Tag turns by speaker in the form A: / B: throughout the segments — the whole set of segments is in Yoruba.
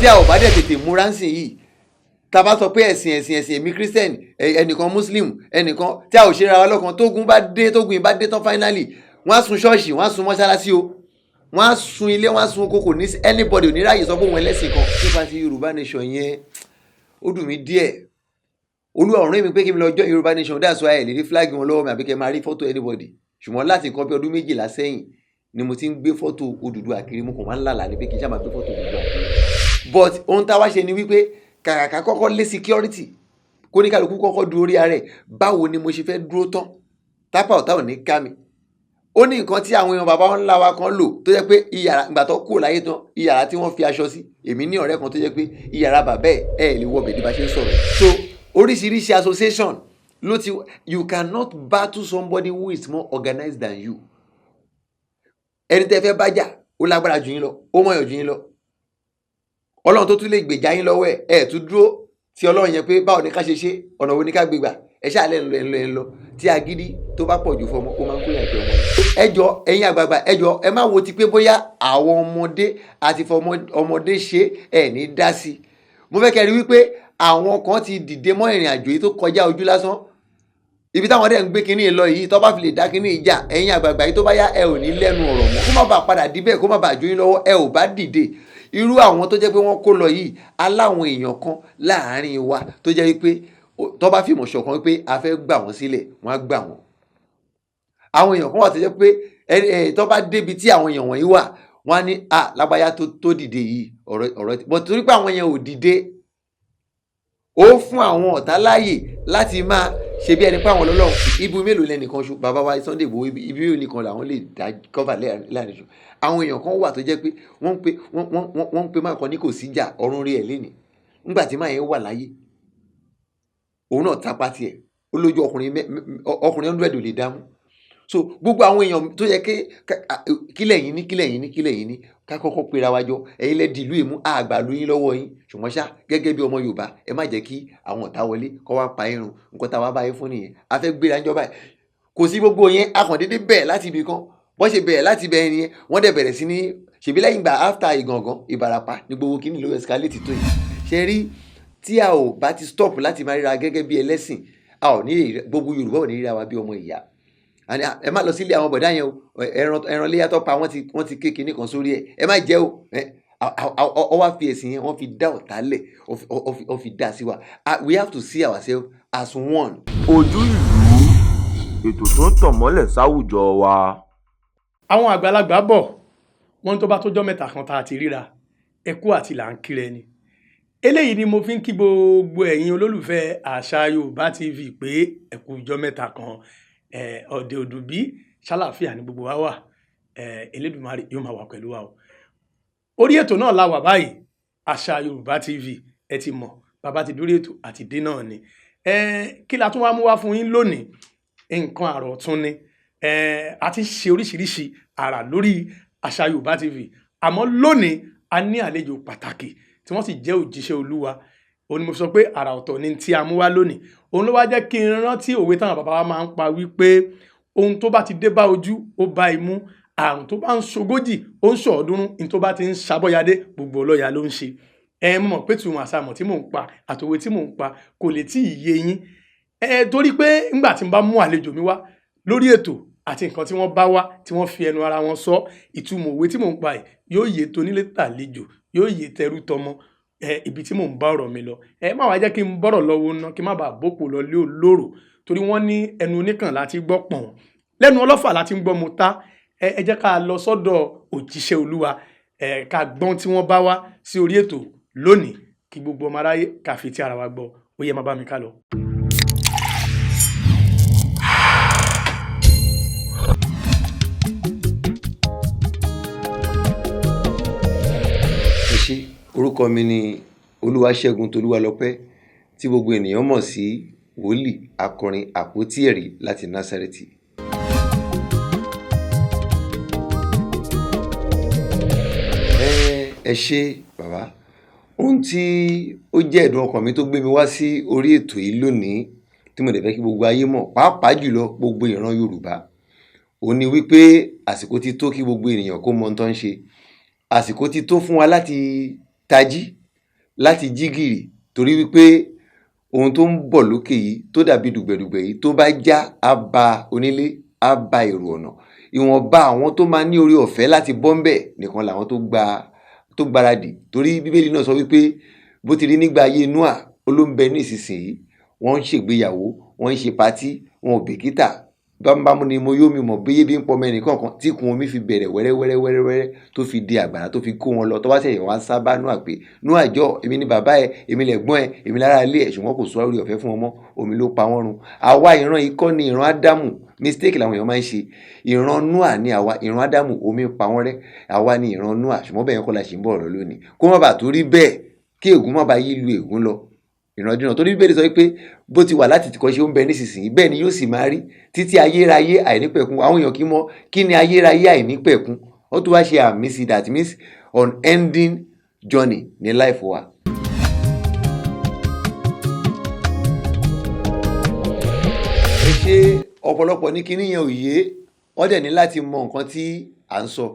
A: Tí a ò bá dẹ̀ tètè múra ń sìn yìí, tá a bá sọ pé ẹ̀sìn, ẹ̀sìn, ẹ̀sìn, èmi Christian, ẹnìkan Muslim, ẹnìkan, tí a ò ṣe ra wa lọ́kan, tógun bá dé, tógun yìí bá dé tán, finally wọ́n á sun ṣọ́ọ̀ṣì, wọ́n á sun mọ́ṣáláṣí o, wọ́n á sun ilé, wọ́n á sun oko. Kò ní anybody ò ní ráàyè sọ pé òun ẹlẹ́sìn kan. Nípa ti Yorùbá Nation yẹn, ó dùn mí díẹ̀. Olúwa ọ̀run mi pé kí n lọ join Yorùbá Nation. That's why ẹ lè rí flag wọn lọ́wọ́ mi àbí kẹ́ máa rí fọ́tò anybody. Ṣùgbọ́n láti nǹkan bí ọdún 12 sẹ́yìn ni mo ti ń gbé fọ́tò Odùduwà kiri. Mo kàn máa ń lálàá ni pé kí n ṣáà máa gbé fọ́tò Odùduwà kiri. But ohun tá a wá ṣe ni wípé kàkàkà kọ́kọ́ lé security, kó ní kálukú kọ́kọ́ du orí ara ẹ̀. Báwo ni mo ṣe fẹ́ dúró tán tápà ọ̀tá ò ní ká mi? Ó ní nǹkan tí àwọn èèyàn bàbá ńlá wa kan lò tó jẹ́ pé iyàrá, ìgbà tó kúrò láyé tán, iyàrá tí wọ́n fi aṣọ sí. Èmi ní ọ̀rẹ́ kan tó jẹ́ pé iyàrá bàbá ẹ̀, ẹ̀ lè wọ bẹ̀dí bá ṣe ń sọ̀rọ̀. So oríṣiríṣi association ló ti. You cannot battle somebody who is more organized than you. Ẹni tẹ́ fẹ́ bá jà, ó lágbára jù yín lọ, ó mọ̀yàn jù yín lọ. Ọlọ́run tó tún lè gbèjà yín lọ́wọ́ ẹ̀, ẹ̀ tún dúró tí Ọlọ́run yẹn pé báwo ni ká ṣe ṣe, ọ̀nà wo ni ká gbégbà. Ẹ ṣáà lẹ́nu lọ, ẹ̀ ń lọ, ẹ̀ ń lọ. Tí agídí tó bá pọ̀ jù fọmọ, ó máa ń kóyà jẹ ọmọ yẹn. Ẹ jọ, ẹ̀yin àgbààgbà, ẹ jọ, ẹ má wo ti pé bóyá àwọn ọmọdé àti fọmọ ọmọdé ṣe ẹ ní dá sí. Mo fẹ́ kẹ́ rí wípé àwọn kan ti dìde mọ́ ìrìn àjò yìí tó kọjá ojú lásán. Ibi táwọn dẹ̀ ń gbé kinní lọ yìí, tó bá fi lè dá kinní ìjà, ẹ̀yin àgbààgbà yìí, tó bá yá, ẹ ò ní lẹ́nu ọ̀rọ̀ mọ́. Kó má bàa padà díbẹ̀, kó má bàa jó yín lọ́wọ́, ẹ ò bá dìde. Irú àwọn tó jẹ́ pé wọ́n kó lọ yìí, aláwọn èèyàn kan láàárín wa tó jẹ́ wípé tó bá fìmọ̀ ṣọ̀kan pé a fẹ́ gbà wọ́n sílẹ̀, wọ́n á gbà wọ́n. Àwọn èèyàn kan wà tó jẹ́ pé tó bá débi tí àwọn èèyàn wọ̀nyí wà, wọ́n á ní à lágbáyà tó dìde yìí, ọ̀rọ̀ ọ̀rọ̀ bọ̀. Torí pé àwọn yẹn ò dìde, ó fún àwọn ọ̀tá láàyè láti máa ṣe bí ẹni pé àwọn lọ́lọ́run. Ibi mélòó lẹ́nìkan ṣo bàbá wa Sunday Igboho, ibi mélòó nìkan làwọn lè dá cover láàrin ṣo? Àwọn èèyàn kan wà tó jẹ́ pé wọ́n ń pe máa kan ní kò síjà ọ̀run rí ẹ̀ lénìí. Nígbà tí máa yẹn wà láyé, òun náà tapa tiẹ̀, ó lójú ọkùnrin, ọkùnrin 100 ò lè dámú. So gbogbo àwọn èèyàn tó yẹ kílẹ̀ yín ní, kílẹ̀ yín ní, kílẹ̀ yín ní, ká kọ́kọ́ pera wa jọ. Ẹ̀yin lẹ di ìlú ìmú, àgbà lu yín lọ́wọ́ yín. Ṣùgbọ́n ṣá, gẹ́gẹ́ bí ọmọ Yorùbá, ẹ má jẹ́ kí àwọn ọ̀tá wọlé kọ́ wá pa irun. Nǹkan tá a wá báyìí fún nìyẹn. A fẹ́ gbéra ńjọba ẹ̀, kò sí gbogbo yẹn. A kàn déédéé bẹ̀ẹ̀ láti ibì kan. Bọ́n ṣe bẹ̀rẹ̀ láti ibẹ̀ nìyẹn, wọ́n dẹ̀ bẹ̀rẹ̀ sí ní ṣèbí lẹ́yìn ìgbà after Ìgàngán, Ìbàràpá ní gbogbo kíní ló escalate tó yìí. Ṣe rí, tí a ò bá ti stop láti máa ríra gẹ́gẹ́ bí ẹlẹ́sìn, a ò ní gbogbo Yorùbá ò ní ríra wa bí ọmọ ìyá. Ẹ má lọ sílé àwọn bọ̀dá yẹn o, ẹran léyà tó pa, wọ́n ti ké kinní kan sórí ẹ̀, ẹ má jẹ́ o. Ọ wá fi ẹ̀sìn yẹn, wọ́n fi dá ọ̀tá lẹ̀, ọ fi dá sí wa. We have to see ourselves as one.
B: Ojú Ìlú, ètò tó ń tàn mọ́lẹ̀ sáwùjọ wa.
C: Àwọn àgbàlagbà bọ̀, wọ́n tó bá tójọ́ mẹ́ta kan tá a ti ríra, ẹkú àti là ń kíra ẹni. Eléyìí ni mo fi ń kí gbogbo ẹ̀yin olólùfẹ́ Àṣà Yorùbá TV pé ẹkú ọjọ́ mẹ́ta kan. Ọ̀dẹ̀ òdùbí, ṣàlàáfíà ní gbogbo wa wà. Elédùmarè yóò máa wà pẹ̀lú wa o. Orí ètò náà la wà báyìí, Àṣà Yorùbá TV. Ẹ ti mọ̀, bàbá ti dórí ètò àti dé náà ni. Kí la tún wá mú wá fún yín lónìí? Nǹkan àrà ọ̀tun ni. A ti ṣe oríṣiríṣi àrà lórí Àṣà Yorùbá TV, àmọ́ lónìí a ní àlejò pàtàkì tí wọ́n sì jẹ́ òjíṣẹ́ Olúwa. Òun ni mo fi sọ pé àrà ọ̀tọ̀ ni tí a mú wá lónìí. Òun ló wá jẹ́ kí n rántí òwe táwọn bàbá wa máa ń pa wípé ohun tó bá ti dé bá ojú, ó bá imú. Àrùn tó bá ń ṣogójì, ó ń ṣọ̀ọ́dúnrún. Ní tó bá ti ń ṣàbọ̀yadé, gbogbo ọlọ́ya ló ń ṣe. Ẹ mọ̀ pé tùmọ̀ àṣàmọ̀ tí mò ń pa àtòwe tí mò ń pa kò lè tí ì yé yín ẹ, torí pé ńgbà tí n bá mú àlejò mi wá lórí ètò àti nǹkan tí wọ́n bá wá, tí wọ́n fi ẹnu ara wọn sọ, ìtumọ̀ òwe tí mò ń pa ẹ̀ yóò yé tonílé tàlejò, yóò yé tẹrú tọmọ. Ẹ ibi tí mò ń bá ọ̀rọ̀ mi lọ, ẹ má wàá jẹ́ kí n bọ́rọ̀ lọ́wọ́ ná, kí n má bàa bókò lọ lé olóró, torí wọ́n ní ẹnu oníkàn láti gbọ́ pọ̀n, lẹ́nu ọlọ́fà láti ń gbọ́ mo ta. Ẹ jẹ́ ká lọ sọ́dọ̀ òjíṣẹ́ Olúwa, ẹ ká gbọ́n tí wọ́n bá wá sí orí ètò lónìí, kí gbogbo ọmọ aráyé ká fi tí ara wa gbọ́. Ó yẹ, má bá mi ká lọ.
A: Ẹ ṣé. Orúkọ mi ni Olúwaṣẹ́gun Tolúwalọpẹ́, tí gbogbo ènìyàn mọ̀ sí Wòlíì Akọrin Àpótí Ẹ̀rí láti Násárẹ́tì. Ẹ ṣé bàbá. Ohun tí ó jẹ́ ẹ̀dùn ọkàn mi tó gbé mi wá sí orí ètò yìí lónìí, tí mo dẹ̀ fẹ́ kí gbogbo ayé mọ̀, pàápàá jùlọ gbogbo ìran Yorùbá, òun ni wípé àsìkò ti tó kí gbogbo ènìyàn kó mọ ohun tó ń ṣe. Àsìkò ti tó fún wa láti tají. láti jí gìrì, torí wípé ohun tó ń bọ̀ lókè yìí tó dàbí dùgbẹ̀dùgbẹ̀ yìí, tó bá já, á ba onílé, á ba èrò ọ̀nà. Ìwọ̀nba àwọn tó máa ní orí ọ̀fẹ́ láti bọ́ ńbẹ̀ nìkan làwọn tó gbáradì, torí Bíbélì náà sọ wípé bó ti rí nígbà ayé Nóà, ó ló ń bẹ ní ìsinsìnyí. Wọ́n ń ṣègbéyàwó, wọ́n ń ṣe patí, wọn ò bìkítà, bámúbámú ni mo yóò mi mọ̀ bí ebi ń pọmọ ẹnì kọ̀ọ̀kan, tí ìkún omi fi bẹ̀rẹ̀ wẹ́rẹ́ wẹ́rẹ́ wẹ́rẹ́ wẹ́rẹ́ tó fi di àgbàrá tó fi kó wọn lọ. Tó bá ṣẹ̀ṣẹ̀ wá ń sábà Nóà pé, "Nóà jọ̀ọ́, èmi ni bàbá ẹ, èmi lẹ̀gbọ́n ẹ, èmi lára ilé ẹ," ṣùgbọ́n kò sọ orí ọ̀fẹ́ fún wọn mọ́, omi ló pa wọ́n run. Àwa ìran yìí kọ́ ni ìran Ádámù. Mistake làwọn èèyàn máa ń ṣe. Ìran Nóà ni àwa. Ìran Ádámù, omi pa wọ́n rẹ́. Àwa ni ìran Nóà. Ṣùgbọ́n bẹ́ẹ̀ yẹn kọ́ la ṣì ń bọ̀ ọ̀rọ̀ lónìí, kó má bàa torí bẹ́ẹ̀ kí ègún má bàa yí lu ègún lọ ìrandíran, torí Bíbélì sọ pé bó ti wà láti tìkọ́ ṣe, ó ń bẹ nísinsìnyí, bẹ́ẹ̀ ni yóò sì máa rí títí ayérayé àìnípẹ̀kun. Àwọn èèyàn kì í mọ kí ni ayérayé àìnípẹ̀kun. Ó tún wá ṣe àmì sí, that means unending journey ní life wa. Ẹ ṣe ọ̀pọ̀lọpọ̀ ní kinní yẹn ò yé. Wọ́n dẹ̀ ní láti mọ nǹkan tí à ń sọ.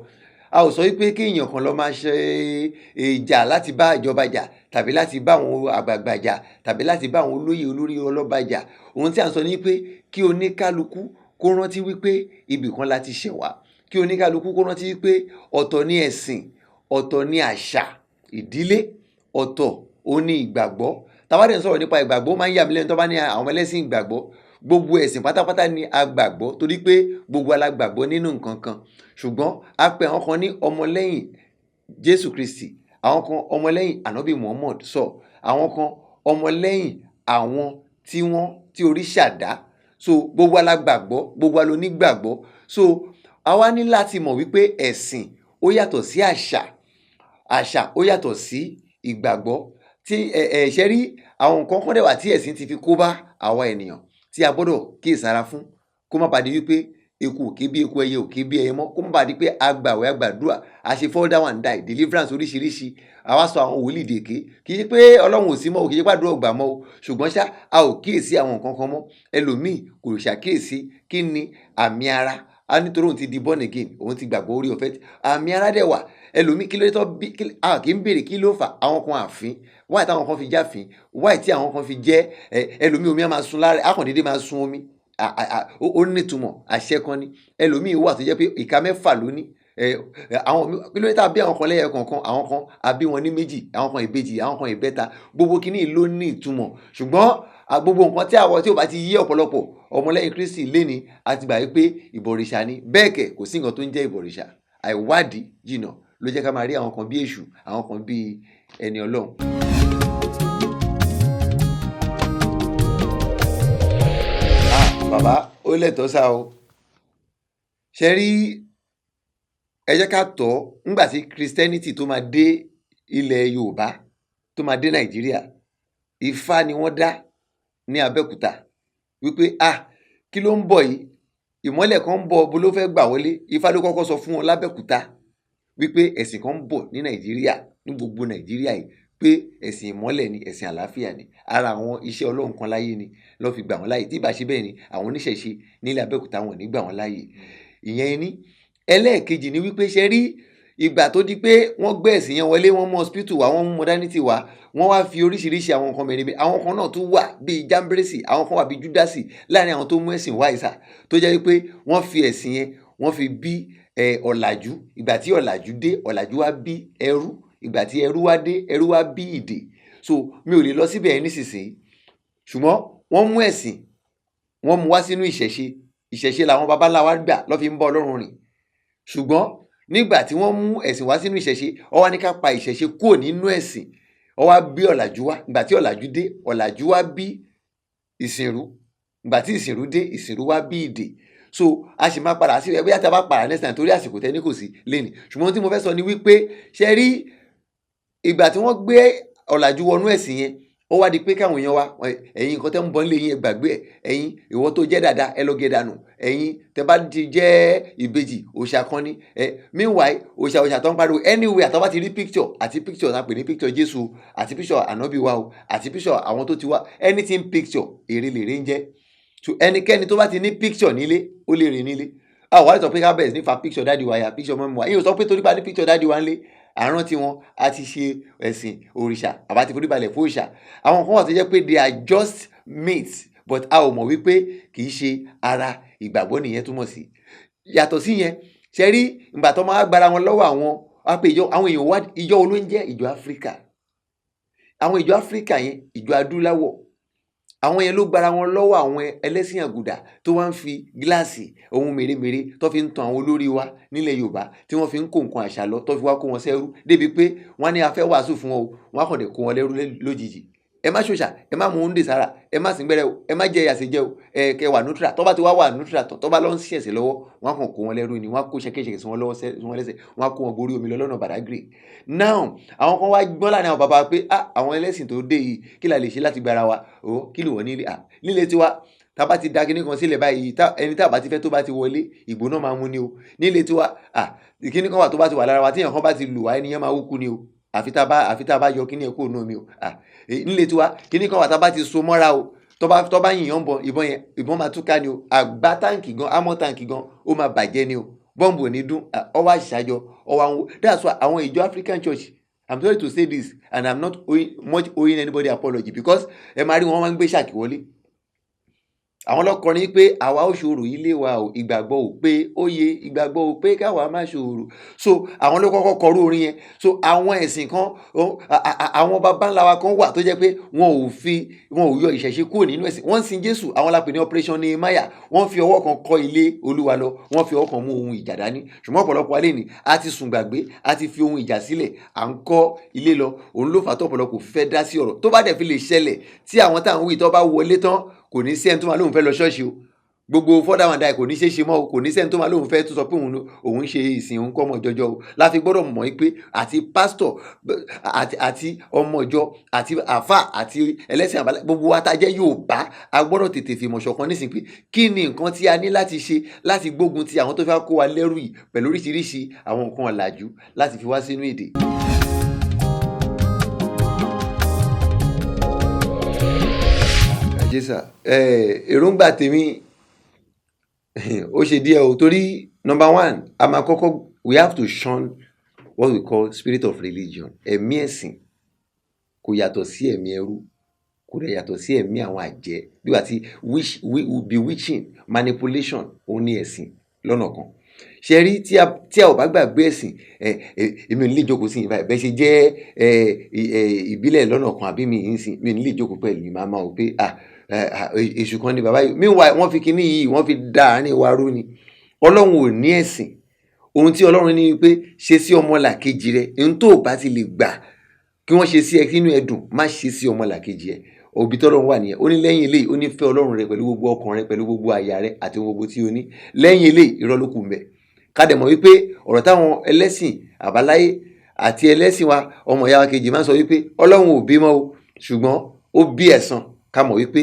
A: A ò sọ wípé kí èèyàn kan lọ máa ṣe ìjà láti bá ìjọba jà, tàbí láti bá àwọn àgbààgbà jà, tàbí láti bá àwọn olóyè olórí ọlọ́ba jà. Ohun tí à ń sọ ni pé kí oníkálukú kó rántí wípé ibì kan láti ṣẹ̀ wá, kí oníkálukú kó rántí wípé ọ̀tọ̀ ní ẹ̀sìn, ọ̀tọ̀ ní àṣà ìdílé, ọ̀tọ̀ ó ní ìgbàgbọ́. Tá bá dẹ̀ ń sọ̀rọ̀ nípa ìgbàgbọ́, ó máa ń yà mí lẹ́nu tó bá ní àwọn ẹlẹ́sìn ìgbàgbọ́. Gbogbo ẹ̀sìn pátápátá ni a gbàgbọ́, torí pé gbogbo wa la gbàgbọ́ nínú nǹkan kan. Ṣùgbọ́n a pe àwọn kan ní ọmọlẹ́yìn Jésù Kristi, àwọn kan ọmọlẹ́yìn Ànábì Muhammad sọ, àwọn kan ọmọlẹ́yìn àwọn tí wọ́n tí oríṣà dá. So gbogbo wa la gbàgbọ́, gbogbo wa ló ní gbàgbọ́. So a wá ní láti mọ̀ wípé ẹ̀sìn ó yàtọ̀ sí àṣà, àṣà ó yàtọ̀ sí ìgbàgbọ́. Tí ẹ ẹ ṣe rí, àwọn nǹkan kan dẹ̀ wà tí ẹ̀sìn ti fi kó bá àwa ènìyàn tí a gbọ́dọ̀ kíyèsára fún, kó má bàa di wípé eku ò ké bí eku, ẹyẹ ò ké bí ẹyẹ mọ́, kó má bàa di pé a gbàwẹ̀, a gbàdúrà, a ṣe fall down and die, deliverance oríṣiríṣi, àwa sọ àwọn wòlíì dèké. Kì í ṣe pé Ọlọ́run ò sí mọ́ o, kì í ṣe pé àdúrà ò gbà mọ́ o, ṣùgbọ́n ṣá, a ò kíyèsí àwọn nǹkan kan mọ́. Ẹlòmíì kò ṣàkíyèsí kí ni àmì ara a, nítorí òun ti di born again, òun ti gbàgbọ́, orí ọ̀fẹ́, àmì ara dẹ̀ wà. Ẹlòmíì, kí ló dé tó bí a kì í béèrè kí ló fà àwọn kan àfín wáyé, táwọn kan fi jáfín wáyé, tí àwọn kan fi jẹ́ ẹlòmíì, omi á máa sun lára, á kàn déédéé máa sun omi. Ó nítumọ̀, àṣẹ kan ni. Ẹlòmíì wà tó jẹ́ pé ìka mẹ́fà ló ní. Àwọn kí ló dé tá a bí àwọn kan lẹ́yọ kọ̀ọ̀kan, àwọn kan a bí wọn ní méjì, àwọn kan ìbejì, àwọn kan ìbẹ́ta? Gbogbo kíní ló ní ìtumọ̀. Ṣùgbọ́n gbogbo nǹkan tí àwọn tí ò bá ti yí ọ̀pọ̀lọpọ̀ ọmọlẹ́yìn Kristi léni, a ti gbà wípé ìbọ̀rìṣà ni. Bẹ́ẹ̀ kẹ̀, kò sí nǹkan tó ń jẹ́ ìbọ̀rìṣà. Àìwádìí jìnnà ló jẹ́ ká máa rí àwọn kan bí èṣù, àwọn kan bí ẹni Ọlọ́run. Ah, bàbá, ó lẹ́tọ̀ọ́ sá o. Ṣe rí, ẹ jẹ́ ká tọ̀ ọ́. Nígbà tí Christianity tó máa dé ilẹ̀ Yorùbá, tó máa dé Nàìjíríà, Ifá ni wọ́n dá ní Abẹ́òkúta wípé, ah, kí ló ń bọ̀ yìí? Ìmọ́lẹ̀ kan ń bọ̀, bó ló fẹ́ gbà wọlé? Ifá ló kọ́kọ́ sọ fún wọn lábẹ́òkúta wípé ẹ̀sìn kan ń bọ̀ ní Nàìjíríà, ní gbogbo Nàìjíríà yìí, pé ẹ̀sìn ìmọ́lẹ̀ ni, ẹ̀sìn àlàáfíà ni, ara àwọn iṣẹ́ Ọlọ́run kan láyé ni lọ́ fi gbà wọ́n láàyè. Tí ìbá ṣe bẹ́ẹ̀ ni, àwọn oníṣẹ̀ṣe nílẹ̀ Abẹ́òkúta, wọn ò ní gbà wọ́n láàyè. Ìyẹn ní. Ẹlẹ́ẹ̀kejì ni wípé, ṣe rí, ìgbà tó di pé wọ́n gbé ẹ̀sìn yẹn wọlé, wọ́n mú hospital wá, wọ́n mú modernity wá, wọ́n wá fi oríṣiríṣi àwọn nǹkan mẹ́rin. Àwọn kan náà tún wà bíi Jámbérésì, àwọn kan wà bíi Júdásì láàrin àwọn tó mú ẹ̀sìn wá ìsà, tó jẹ́ wípé wọ́n fi ẹ̀sìn yẹn, wọ́n fi bí ọ̀làjú. Ìgbà tí ọ̀làjú dé, ọ̀làjú wá bí ẹrú. Ìgbà tí ẹrú wá dé, ẹrú wá bí ìdè. So mi ò lè lọ síbẹ̀ yẹn nísinsìnyí, ṣùgbọ́n wọ́n mú ẹ̀sìn, wọ́n mú wá sínú ìṣẹ̀ṣe. Ìṣẹ̀ṣe làwọn baba ńlá wa gbà lọ́ fi ń bá Ọlọ́run rìn. Ṣùgbọ́n nígbà tí wọ́n mú ẹ̀sìn wá sínú ìṣẹ̀ṣe, ó wá ní ká pa ìṣẹ̀ṣe kúrò nínú ẹ̀sìn, ó wá bí ọ̀làjú wá. Ìgbà tí ọ̀làjú dé, ọ̀làjú wá bí ìsìnrú. Ìgbà tí ìsìnrú dé, ìsìnrú wá bí ìdè. So a sì máa padà sí ẹ bóyá tí a bá padà next time, torí àsìkò tẹ́ ní kò sí lénìí. Ṣùgbọ́n ohun tí mo fẹ́ sọ ni wípé, ṣe rí, ìgbà tí wọ́n gbé ọ̀làjú wọnú ẹ̀sìn yẹn, ó wá di pé káwọn èèyàn wa, ẹ̀yin nǹkan tẹ́ ń bọ́ nílé yín, ẹ gbàgbé ẹ̀. Ẹ̀yin ìwọ tó jẹ́ dàda, ẹ lọ gé dànù. Ẹ̀yin tẹ́ bá ti jẹ́ ìbejì, òòṣà kan ní ẹ. Meanwhile, òòṣà tó ń pariwo anywhere, àtọ́ bá ti rí picture, àti picture tá a pè ní picture Jésù, àti picture ànábì wa o, àti picture àwọn tó ti wá, anything picture, èrè lèrè ń jẹ́. So ẹnikẹ́ni tó bá ti ní picture nílé, ó lè rìn nílé. A wà sọ pé ká bẹ̀rẹ̀ sí ní fa picture daddy wa ya, picture mummy wa. Yíò sọ pé torí pa ní picture daddy wa nílé, Àrùn tí wọn a ti ṣe ẹ̀sìn òrìṣà, àbá ti forí balẹ̀ fún òrìṣà. Àwọn kan wà tó jẹ́ pé they are just myths, but a ò mọ̀ wípé kì í ṣe ara ìgbàgbọ́ nìyẹn túmọ̀ sí. Yàtọ̀ sí yẹn, ṣe rí ìgbà tó máa gbára wọn lọ́wọ́ àwọn wá pé ìjọ, àwọn èèyàn wá, ìjọ wo ló ń jẹ́ ìjọ Áfíríkà? Àwọn ìjọ Áfíríkà yẹn, ìjọ adúláwọ̀, àwọn yẹn ló gbára wọn lọ́wọ́ àwọn ẹlẹ́sìn àgùdà tó wá ń fi gíláàsì ohun mèremère tó fi ń tan àwọn olórí wa nílẹ̀ Yorùbá, tí wọ́n fi ń kó nǹkan àṣà lọ, tó fi wá kó wọn sẹ́rú, débi pé wọ́n ní a fẹ́ wàásù fún wọn o, wọ́n á kàn dé kó wọn lẹ́rú lójijì. Ẹ má ṣòṣà, ẹ má mú oúnjẹ sára, ẹ má sìn gbẹ́rẹ́ o, ẹ má jẹ àṣejẹ o, ẹ kẹ wà neutral. Tó bá ti wá wà neutral tán, tó bá lọ ń ṣẹ̀ṣẹ̀ lọ́wọ́, wọ́n á kàn kó wọn lẹ́rú ni. Wọ́n á kó ṣẹ̀kẹ̀ṣẹ̀kẹ̀ sí wọn lọ́wọ́, sí wọn lẹ́sẹ̀, wọ́n á kó wọn gorí omi lọ lọ́nà Badagry. Now, àwọn kan wá gbọ́n láàrin àwọn bàbá pé, ah, àwọn ẹlẹ́sìn tó dé yìí, kí la lè ṣe láti gbára wa o? Kí ló wọ́n nílé? Ah, nílé tiwa, tá bá ti da kinní kan sílẹ̀ báyìí, ẹni tá bá ti fẹ́ tó bá ti wọlé, ìgbóná máa mú ni o. Nílé tiwa, ah, kinní kan wà tó bá ti wà lára wa, tí èèyàn kan bá ti lù wá, ẹni yẹn máa wúkú ni o, àfi tá a bá yọ kinní yẹn kúrò nínú omi o. Ah, nílé tiwa, kinní kan wà tá a bá ti so mọ́ra o, tó bá yìnyín bọ̀ ìbọn yẹn, ìbọn máa túká ni o. Àgbá táǹkì gan, amọ̀ táǹkì gan, ó máa bàjẹ́ ni o, bọ́ǹbù ò ní dún. Ọwọ́ àṣàjọ ọwọ́ àwọn. That's why àwọn ìjọ African Church, I'm sorry to say this and I'm not much owing anybody apology, because ẹ máa rí wọn, máa ń gbé ṣàkí wọlé. Àwọn lọkọrin pé àwa ó ṣòro ilé wa o, ìgbàgbọ́ ò pé ó yẹ, ìgbàgbọ́ ò pé káwa má ṣòro. So àwọn ló kọ́kọ́ kọrú orin yẹn. So àwọn ẹ̀sìn kan, àwọn baba ńlá wa kan wà tó jẹ́ pé wọn ò yọ ìṣẹ̀ṣe kúrò nínú ẹ̀sìn. Wọ́n ń sin Jésù. Àwọn la pè ní Operation Nehemiah. Wọ́n fi ọwọ́ kan kọ́ ilé Olúwa lọ, wọ́n fi ọwọ́ kan mú ohun ìjà dání. Ṣùgbọ́n ọ̀pọ̀lọpọ̀ alẹ́ ni a ti sùn gbàgbé, a ti fi ohun ìjà sílẹ̀, à ń kọ́ ilé lọ. Òun ló fà tó ọ̀pọ̀lọpọ̀ fẹ́ dá sí ọ̀rọ̀. Tó bá dẹ̀ fi lè ṣẹlẹ̀ tí àwọn táwọn wí tó bá wọlé tán, kò ní sí ẹni tó máa lóun fẹ́ lọ ṣọ́ọ̀ṣì o. Gbogbo fọ́dà wọn dáì kò ní ṣeé ṣe mọ́ o. Kò ní sẹ́ni tó máa lóun fẹ́ tó sọ pé òun ṣe ìsìn, òun kọ́ ọmọ jọjọ o. Láfi gbọ́dọ̀ mọ̀ pé àti pásítọ̀ àti ọmọ ìjọ àti àfà àti ẹlẹ́sìn àbálẹ̀, gbogbo wa tá a jẹ́ Yorùbá, a gbọ́dọ̀ tètè fìmọ̀ ṣọ̀kan nísìnyí pé kí ni nǹkan tí a ní láti ṣe láti gbógun ti àwọn tó fẹ́ kó wa lẹ́rù yìí pẹ̀lú oríṣiríṣi àwọn nǹkan ọ̀làjú láti fi wá sínú èdè. Jésà, èròǹgbà tèmi ó ṣe díẹ̀ o, torí number one, a máa kọ́kọ́, we have to shun what we call spirit of religion. Ẹ̀mí ẹ̀sìn kò yàtọ̀ sí ẹ̀mí ẹrú, kò dẹ̀ yàtọ̀ sí ẹ̀mí àwọn àjẹ́, bí wàá ti bewitching, manipulation. Òun ní ẹ̀sìn lọ́nà kan. Ṣe rí, tí a ò bá gbàgbé ẹ̀sìn ẹ ẹ, èmi ò ní lè jókòó sí ìbáyìí bẹ́ẹ̀ ṣe jẹ́ ẹ ẹ ìbílẹ̀ lọ́nà kan, àbí mi ń sìn, mi ò ní lè jókòó pẹ̀lú mi, máa máa wò pé, ah, èṣù kan ni bàbá yìí. Meanwhile, wọ́n fi kinní yìí, wọ́n fi da àárín wa rú ni. Ọlọ́run ò ní ẹ̀sìn. Ohun tí Ọlọ́run ní ni pé ṣe sí ọmọlàkejì rẹ ohun tó o bá ti lè gbà kí wọ́n ṣe sí ẹ kínú ẹ dùn, má ṣe sí ọmọlàkejì ẹ. Òbí tọ́lọ́run wà nìyẹn. Ó ní lẹ́yìn eléyìí, ó ní fẹ́ Ọlọ́run rẹ pẹ̀lú gbogbo ọkàn rẹ, pẹ̀lú gbogbo àyà rẹ àti gbogbo tí o ní. Lẹ́yìn eléyìí, irọ́ ló kù ń bẹ̀. Ká dẹ̀ mọ̀ wípé ọ̀rọ̀ táwọn ẹlẹ́sìn àbáláyé àti ẹlẹ́sìn wa, ọmọ ìyá wa kejì, máa ń sọ wípé Ọlọ́run ò bímọ o, ṣùgbọ́n ó bí ẹ̀san, ká mọ̀ wípé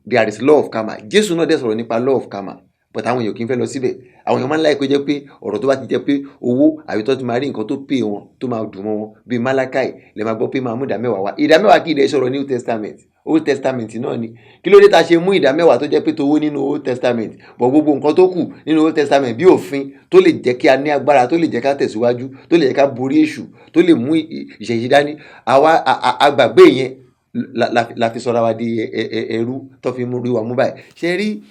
A: there is law of karma. Jésù náà dẹ̀ sọ̀rọ̀ nípa law of karma, but àwọn èèyàn kì í fẹ́ lọ síbẹ̀. Àwọn èèyàn máa ń láì kó jẹ́ pé ọ̀rọ̀ tó bá ti jẹ́ pé owó àbí tó ti máa rí nǹkan tó pè wọn, tó máa dùn mọ́ wọn, bíi Malachi lè máa gbọ́ pé máa mú ìdá mẹ́wàá wá. Ìdá mẹ́wàá kì í dẹ̀ sọ̀rọ̀ New Testament, Old Testament náà ni. Kí ló dé ta ṣe mú ìdá mẹ́wàá tó jẹ́ pé towó nínú Old Testament, but gbogbo nǹkan tó kù nínú Old Testament bí òfin tó lè jẹ́ kí a ní agbára, tó lè jẹ́ ká tẹ̀síwájú, tó lè jẹ́ ká borí èṣù, tó lè mú ìṣẹ̀ṣe dání, àwa àgbàgbé yẹn la fi sọra wa di ẹrú tó fi mú rí wa mú báyìí. Ṣe rí,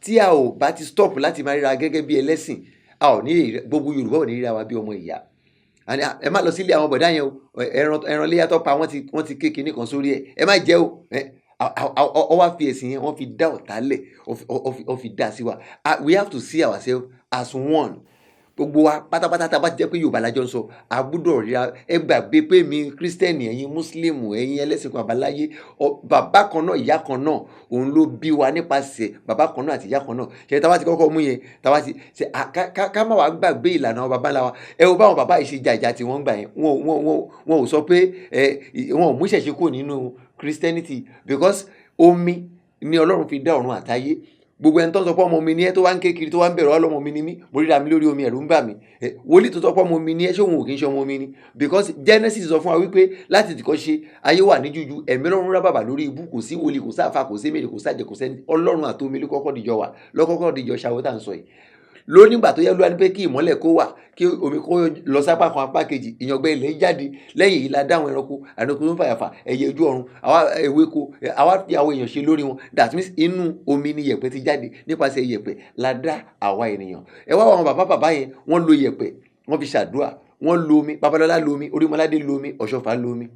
A: tí a ò bá ti stop láti máa ríra gẹ́gẹ́ bí ẹlẹ́sìn, a ò ní gbogbo Yorùbá ò ní ríra wa bí ọmọ ìyá. Ẹ má lọ sílé àwọn bọ̀dá yẹn o, ẹran léyà tó pa, wọ́n ti ké kinní kan sórí ẹ̀, ẹ má jẹ́ o. Ọ wá fi ẹ̀sìn yẹn, wọ́n fi dá ọ̀tá lẹ̀, ọ fi dá sí wa. We have to see ourselves as one, gbogbo wa pátápátá. Tá a bá ti jẹ́ pé Yorùbá lájọ ń sọ, a gbọ́dọ̀ ríra. Ẹ gbàgbé pé mi Kírísítẹ́nì, ẹ̀yin Mùsùlùmí, ẹ̀yin ẹlẹ́sìn kan àbáláyé, bàbá kan náà, ìyá kan náà, òun ló bí wa nípasẹ̀ bàbá kan náà àti ìyá kan náà. Ṣe tá a bá ti kọ́kọ́ mú yẹn, tá a bá ti ṣe, ká má wàá gbàgbé ìlànà àwọn bàbá ńlá wa. Ẹ wo báwọn bàbá yìí ṣe jà ìjà tí wọ́n ń gbà yẹn. Wọn ò sọ pé ẹ wọn ò mú ìṣẹ̀ṣe kúrò nínú Christianity, because omi ni Ọlọ́run fi dá ọ̀run àtayé. Gbogbo ẹni tó ń sọ pé ọmọ mi ni ẹ, tó wá ń ké kiri, tó wá ń bẹ̀rù ọlọ́mọ mi ni mí, mo ríra mi lórí omi, ẹ̀rù ń bà mí. Wòlíì tó sọ pé ọmọ mi ni ẹ, ṣé òun ò kì í ṣe ọmọ mi ni? Because Genesis sọ fún wa wípé láti tìkọ́ ṣe ayé wà ní jújú, ẹ̀mí Ọlọ́run rá bàbà lórí ibú. Kò sí wòlíì, kò sáfà, kò sí mèrè, kò sájẹ, kò sẹ́ni. Ọlọ́run àti omi ló kọ́kọ́ dìjọ wà, lọ́kọ́kọ́ dìjọ ṣàwọ́ tá à ń sọ yìí. Ló nígbà tó yẹ Olúwa ní pé kí ìmọ́lẹ̀ kó wà, kí omi kó lọ sápá kan apá kejì, ìyàngbẹ ilẹ̀ jáde. Lẹ́yìn yìí la dá àwọn ẹranko, ẹranko tó ń fàyàfà, ẹyẹ ojú ọ̀run, àwa ewéko, àwa fi àwọn èèyàn ṣe lórí wọn. That means inú omi ni yẹ̀pẹ̀ ti jáde. Nípasẹ̀ yẹ̀pẹ̀ la dá àwa ènìyàn. Ẹ wá àwọn bàbá bàbá yẹn, wọ́n lo yẹ̀pẹ̀, wọ́n fi ṣàdúrà, wọ́n lo omi. Babalọ́lá lo omi, Orímọládé lo omi, Ọ̀ṣọ́fà lo omi.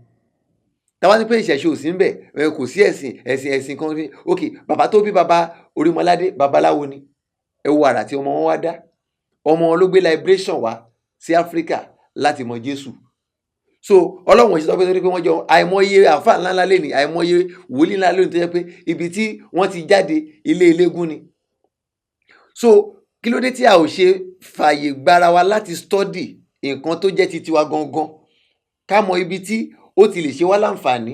A: Táwa ní pé ìṣẹ̀ṣe ò sí ń bẹ̀, kò sí ẹ̀sìn ẹ̀sìn ẹ̀sìn kan ní. Ok, bàbá tó bí bàbá Orímọládé, babaláwo ni. Ẹ wo àrà tí ọmọ wọn wá dá. Ọmọ wọn ló gbé liberation wá sí Áfíríkà láti mọ Jésù. So Ọlọ́run ò ṣe sọ pé torí pé wọ́n jọ àìmọye àáfàá ńláńlá lẹ́nìí, àìmọye wòlíì ńlá lónìí tó jẹ́ pé ibi tí wọ́n ti jáde ilé eléégún ni. So kí ló dé tí a ò ṣe fààyè gbára wa láti study nǹkan tó jẹ́ ti tiwa gangan, ká mọ ibi tí ó ti lè ṣe wá láǹfààní?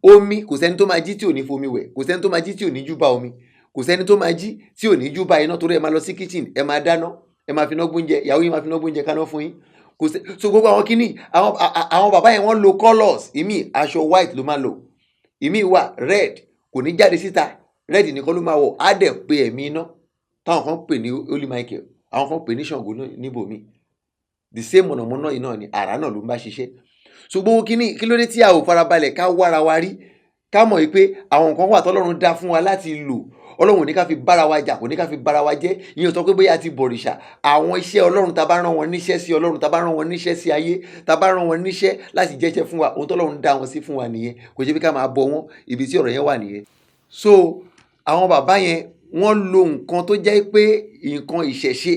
A: Omi, kò sẹ́ni tó máa jí tí ò ní fomi wẹ̀, kò sẹ́ni tó máa jí tí ò ní júbà omi, kò sẹ́ni tó máa jí tí ò ní júbà iná, torí ẹ máa lọ sí kitchen, ẹ máa dáná, ẹ máa fi iná gbóúnjẹ, ìyàwó yín máa fi iná gbóúnjẹ kaná fún yín. Kò sí. So gbogbo àwọn kíní, àwọn bàbá yẹn, wọ́n lo colours. Ìmí aṣọ white ló máa lò, ìmí wà red, kò ní jáde síta, red nìkan ló máa wọ̀. Á dẹ̀ pe ẹ̀mí iná táwọn kan pè ní Holy Michael, àwọn kan pè ní Ṣàngó níbòmí. The same mọ̀nàmọ́ná yìí náà ni, àrá náà ló ń bá ṣiṣẹ́. So gbogbo kíní, kí ló dé tí a ò farabalẹ̀ ká wára wa rí, ká mọ̀ wípé àwọn nǹkan wà tọ́lọ́run dá fún wa láti lò? Ọlọ́run ò ní ká fi bára wa jà, kò ní ká fi bára wa jẹ́. Ìyẹn ò sọ pé bóyá a ti bọ̀rìṣà. Àwọn iṣẹ́ Ọlọ́run, tá a bá rán wọn níṣẹ́ sí Ọlọ́run, tá a bá rán wọn níṣẹ́ sí ayé, tá a bá rán wọn níṣẹ́ láti jẹ́ṣẹ́ fún wa, ohun tọ́lọ́run dá wọn sí fún wa nìyẹn. Kò ṣe pé ká máa bọ wọ́n. Ibi tí ọ̀rọ̀ yẹn wà nìyẹn. So àwọn bàbá yẹn, wọ́n lo nǹkan tó jẹ́ pé nǹkan ìṣẹ̀ṣe.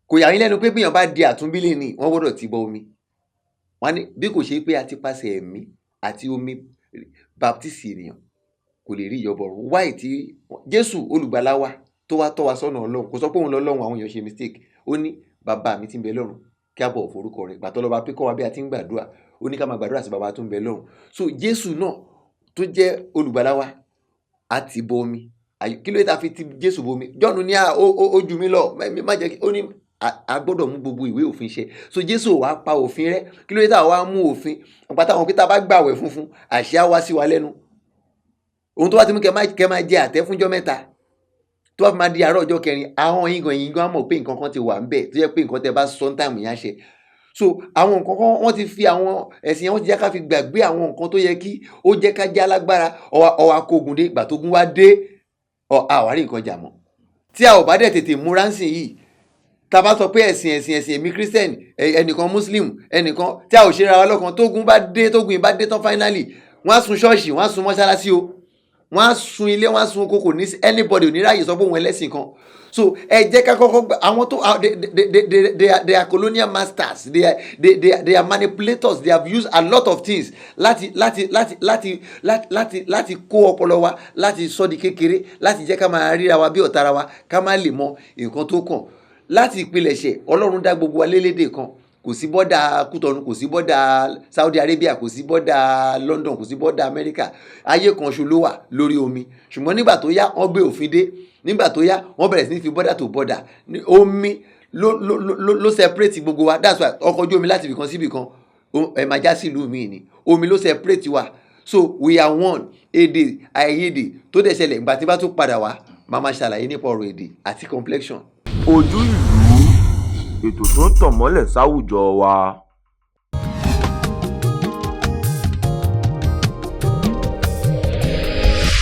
A: Kò yà yín lẹ́nu pé bí èèyàn bá di àtúnbí lé ní, wọ́n gbọ́dọ̀ ti bọ omi. Wọ́n ní bí kò ṣe pé a ti pasẹ̀ ẹ̀mí àti omi baptisi ènìyàn, kò lè rí ìjọba ọ̀run. Why tí Jésù olùgbàlà wa tó wá tọ́ wa sọ́nà Ọlọ́run, kò sọ pé òun lọ́lọ́run, àwọn èèyàn ṣe mistake. Ó ní, "Bàbá mi tí ń bẹ lọ́run, kí a bọ̀wọ̀ forúkọ rẹ̀." Gbàtọ́ lọ́ba pé kọ́ wa bí a ti ń gbàdúrà, ó ní ká máa gbàdúrà sí bàbá tó ń bẹ lọ́run. So Jésù náà tó jẹ́ olùgbàlà wa á ti bọ omi. Kí ló dé ta fi ti Jésù bomi? John ní ó ju mi lọ, má jẹ́ kí ó ní a gbọ́dọ̀ mú gbogbo ìwé òfin ṣẹ. So Jésù wàá pa òfin rẹ́. Kí ló dé tá wàá mú òfin àpáta àwọn pé tá a bá gbàwẹ̀ funfun, àṣẹ á wá sí wa lẹ́nu? Ohun tó bá ti mú kẹ́ máa jẹ àtẹ́ fúnjọ́ 3, tó bá fi máa di àárọ̀ ọjọ́ kẹrin, àwọn yín gan, yín gan á mọ̀ pé nǹkan kan ti wà ńbẹ̀ tó jẹ́ pé nǹkan tẹ́ bá sọ ní time yẹn á ṣe. So àwọn nǹkan kan wọ́n ti fi àwọn ẹ̀sìn yẹn, wọ́n ti jẹ́ ká fi gbàgbé àwọn nǹkan tó yẹ kí ó jẹ́ ká jẹ́ alágbára. Ọwọ́ akógun dé, ìgbà tó gún wá dé, ọ àwárí nǹkan jà mọ́. Tí a ò bá dẹ̀ tètè múra ń sìn yìí, tá a bá sọ pé ẹ̀sìn ẹ̀sìn ẹ̀sìn, èmi Christian, ẹnìkan Muslim, ẹnìkan, tí a ò ṣe ra wa lọ́kan, tógun bá dé, tógun yìí bá dé tán, finally wọ́n á sun ṣọ́ọ̀ṣì, wọ́n á sun mọ́ṣáláṣí o, wọ́n á sun ilé, wọ́n á sun oko. Kò ní anybody ò ní ráàyè sọ pé òun ẹlẹ́sìn kan. So ẹ jẹ́ ká kọ́kọ́ gbà àwọn tó they are colonial masters, they are manipulators. They have used a lot of things láti láti láti láti láti láti láti kó ọpọlọ wa, láti sọ di kékeré, láti jẹ́ ká máa ríra wa bí ọ̀tá ara wa, ká má lè mọ nǹkan tó kàn. Láti ìpilẹ̀ṣẹ̀, Ọlọ́run dá gbogbo wa lélédè kan. Kò sí border Kútọ̀nù, kò sí border Saudi Arabia, kò sí border London, kò sí border America. Ayé kan ṣo ló wà lórí omi. Ṣùgbọ́n nígbà tó yá, wọ́n gbé òfin dé. Nígbà tó yá, wọ́n bẹ̀rẹ̀ sí ní fi border tó border. Omi ló separate gbogbo wa. That's why ọkọ̀ ojú omi láti ibìkan sí ibìkan, ẹ máa já sí ìlú míì ni. Omi ló separate wa. So we are one. Èdè àìyedè tó dẹ̀ ṣẹlẹ̀, ìgbà tí bá tún padà wá, máa máa ṣàlàyé nípa ọ̀rọ̀ èdè àti complexion.
B: Ojú Ìlú, ètò tó ń tàn mọ́lẹ̀ sáwùjọ wa.